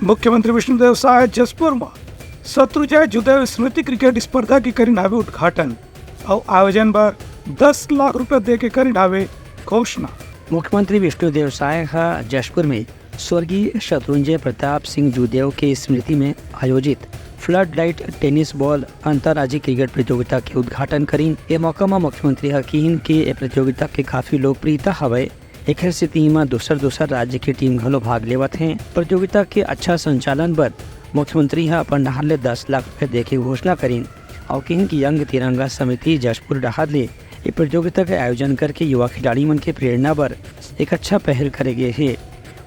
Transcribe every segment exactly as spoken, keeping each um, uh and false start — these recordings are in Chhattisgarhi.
मुख्यमंत्री विष्णुदेव साय जशपुर म शत्रुंजय जूदेव स्मृति क्रिकेट स्पर्धा के करिन हावे उद्घाटन अउ आयोजन बर दस लाख रुपया दे के करिन हावे घोषणा। मुख्यमंत्री विष्णुदेव साय ह जशपुर में स्वर्गीय शत्रुंजय प्रताप सिंह जूदेव के स्मृति में आयोजित फ्लड लाइट टेनिस बॉल अंतर्राज्यीय क्रिकेट प्रतियोगिता के उद्घाटन करिन। ए मौका म मुख्यमंत्री ह किहिन कि ए प्रतियोगिता के काफी लोकप्रियता हवय, एखर सेती एमा दूसर-दूसर राज्य के टीम घलो भाग लेवत हें। प्रतियोगिता के अच्छा संचालन बर मुख्यमंत्री ह अपन डहार ले दस लाख रुपया दे के घोषणा करिन अउ किहिन कि अंग तिरंगा समिति जशपुर डहार ले ए प्रतियोगिता के आयोजन करके युवा खिलाड़ी मन के प्रेरणा बर एक अच्छा पहल करे गे हे।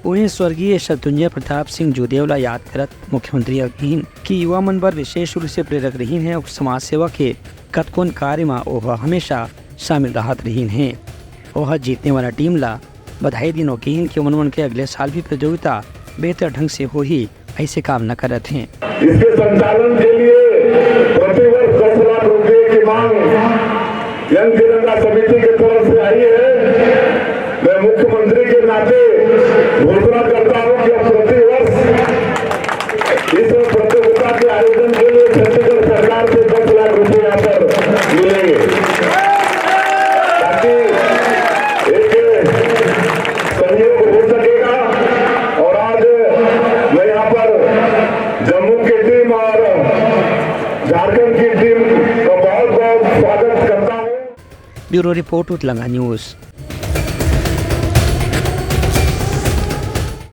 उहें, स्वर्गीय शत्रुंजय प्रताप सिंह जूदेव ला याद करत मुख्यमंत्री ह किहिन कि युवा मन बर विशेष रूप से प्रेरक रिहिन हे अउ समाज सेवा के कतकोन कार्य म ओह हमेशा शामिल रहत रिहिन हे। ओह जीतने वाला टीम ला बधाई दिन अउ किहिन कि ओमन मन के अगले साल भी प्रतियोगिता बेहतर ढंग से होही, ऐसे कामना करत हें। इसके संचालन के लिए प्रतिवर्ष दस लाख रुपए की मांग यंग तिरंगा समिति की तरफ से आई है। मैं मुख्यमंत्री के नाते घोषणा करता हूं कि अब प्रतिवर्ष इस प्रतियोगिता के आयोजन के लिए छत्तीसगढ़ सरकार से दस लाख रुपए यहाँ पर मिलेंगे, ताकि एक सहयोग हो सकेगा। और आज मैं यहाँ पर जम्मू की टीम और झारखंड की टीम का बहुत बहुत स्वागत करता हूँ। Bureau report, Utlanga news.